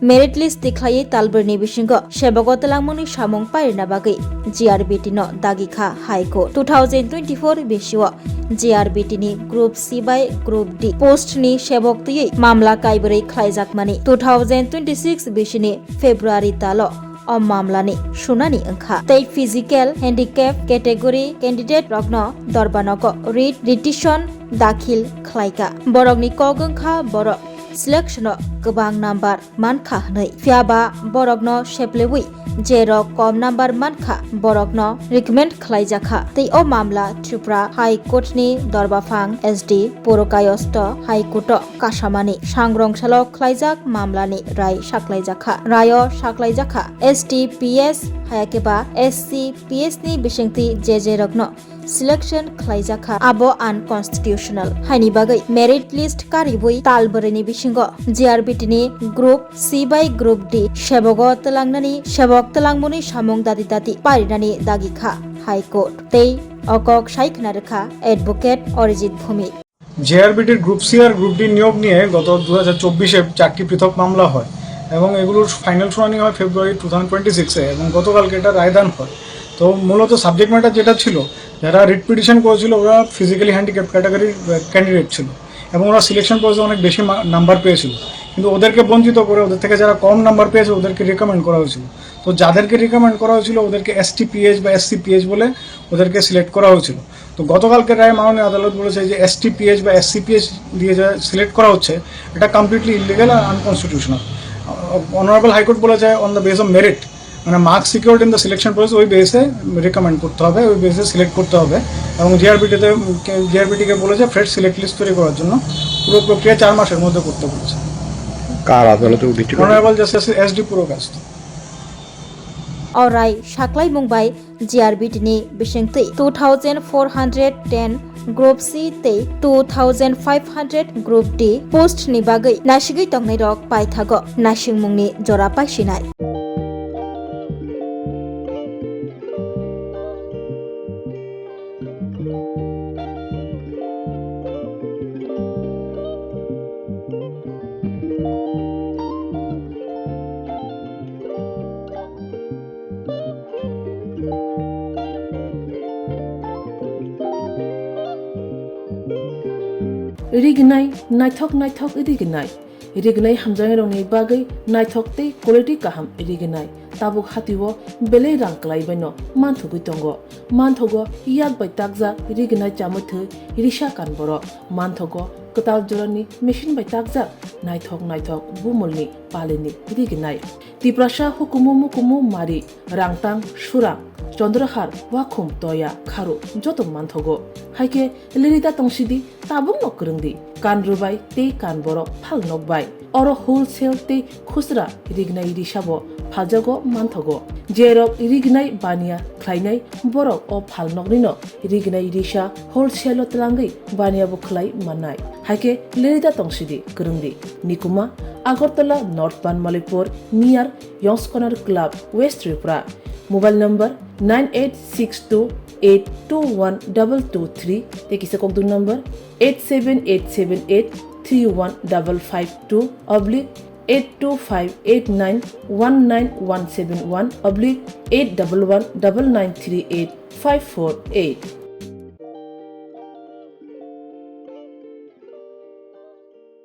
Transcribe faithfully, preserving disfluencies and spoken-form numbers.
Merit list tikhlaiwi talbrwini bisingo sebogo twlangmungni samung pairina bagwi G R B T no dagi kha High Court. Two thousand twenty-four bisio G R B T ni Group C bai Group D post ni sebok twiwi mamla kaibrwi khlaijakmani two thousand twenty-six bisini February talo o mamlani sunani wngkha. Tei physical handicap category candidate rokno dorbanogo writ petition dakhil khlaika. Borokni kok wngkha borok selection o kwbang number mankha hwnwi. Phiyaba borokno seplewi je rok kom number mankha borokno recommend khlaijakha. Tei o mamla Tripura High Court ni dorbaphang S D Purokayostho High Court o kasamani sangrong salo khlaijak mamlani rai saklaijakha. Raio saklaijakha S T P S hayakeba S C P S ni bisingtwi je je rokno selection khlaijakha, abo unconstitutional. Haini bagwi merit list karibwi tal bwrwini bisingo G R B T ni Group C bai Group D sebogo twlangnani, sebok twlangmungni samung dati dati parinani dagi kha High Court. Tei o kok sai khna rwkha Advocate Arijit Bhumik. জেআরবিটির group C আর group D নিয়োগ নিয়ে গত দু হাজার চব্বিশে চারটি পৃথক মামলা হয় এবং এগুলোর ফাইনাল শুনানি হয় ফেব্রুয়ারি টু থাউজেন্ড টোয়েন্টি সিক্সে এবং গতকালকে এটা রায়দান হয়। তো মূলত সাবজেক্ট ম্যাটার যেটা ছিল, যারা রিট পিটিশন করেছিল ওরা ফিজিক্যালি হ্যান্ডিক্যাপ ক্যাটাগরির ক্যান্ডিডেট ছিল এবং ওরা সিলেকশন প্রসেসে অনেক বেশি নাম্বার পেয়েছিল, কিন্তু ওদেরকে বঞ্চিত করে ওদের থেকে যারা কম নাম্বার পেয়েছে ওদেরকে রিকমেন্ড করা হয়েছিল। তো যাদেরকে রিকমেন্ড করা হয়েছিল ওদেরকে এসটিপিএইচ বা এসসিপিএইচ বলে ওদেরকে সিলেক্ট করা হয়েছিল। তো গতকালকে রায়ে মাননীয় আদালত বলেছে যে এসটিপিএইচ বা এসসিপিএইচ দিয়ে যা সিলেক্ট করা হচ্ছে, এটা কমপ্লিটলি ইলিগাল আর আনকনস্টিটিউশনাল। অনারেবল হাইকোর্ট বলেছে on the base of merit, মানে marks secured in the selection process, ওই বেসে রিকমেন্ড করতে হবে, ওই বেসে সিলেক্ট করতে হবে। এবং জিআরবিটিতে, জিআরবিটিকে বলেছে ফ্রেশ সিলেক্ট লিস্ট তৈরি করার জন্য, পুরো প্রক্রিয়া চার মাসের মধ্যে করতে বলেছে। কার আদালতে অভিযোগ? Honourable justice S D Purkayastha. O rai saklaimung bai G R B T ni bisingtwi two thousand four hundred ten Group C tei two thousand five hundred Group D post ni bagwi nasigwi tongnai rok paithago naisingmung ni jora paisinai. Rignai, naithok naithok rignai. Rignai hamjaknairokni bagwi naithok tei quality kaham rignai. Tabuk hatio belai rang kwlaibaino manthogwi tongo. Manthogo yak bai takjak rignai chamwi thwi risa kan borok. Manthogo kwtal jorani machine bai takjak naithok naithok bumulni palini rignai. Tiprasa hukumu mukumu mari, rangtang, surang, chondrohar, wakhum, toya, kharu joto manthogo. Haikhe lirida tongsidi tabukno kwrwngdi, kan rwbai tei kan borok phal nokbai. Oro wholesale tei khusra rignai risabo phaljago manthogo. Jerok rignai baniya khlainai borok o phalnoknino rignai risa wholesale-o twlangwi baniya bo khlai mannai. Haikhe lirida tongsidi kwrwngdi. Nikuma, Agartala, North Banmalipur, near Yongs Corner Club, West Tripura. Mobile number nine eight six two eight two one double two three, tei kisa kokduk number eight seven eight seven eight three one double five two oblique eight two five eight nine one nine one seven one oblique eight double one double nine three eight five four eight.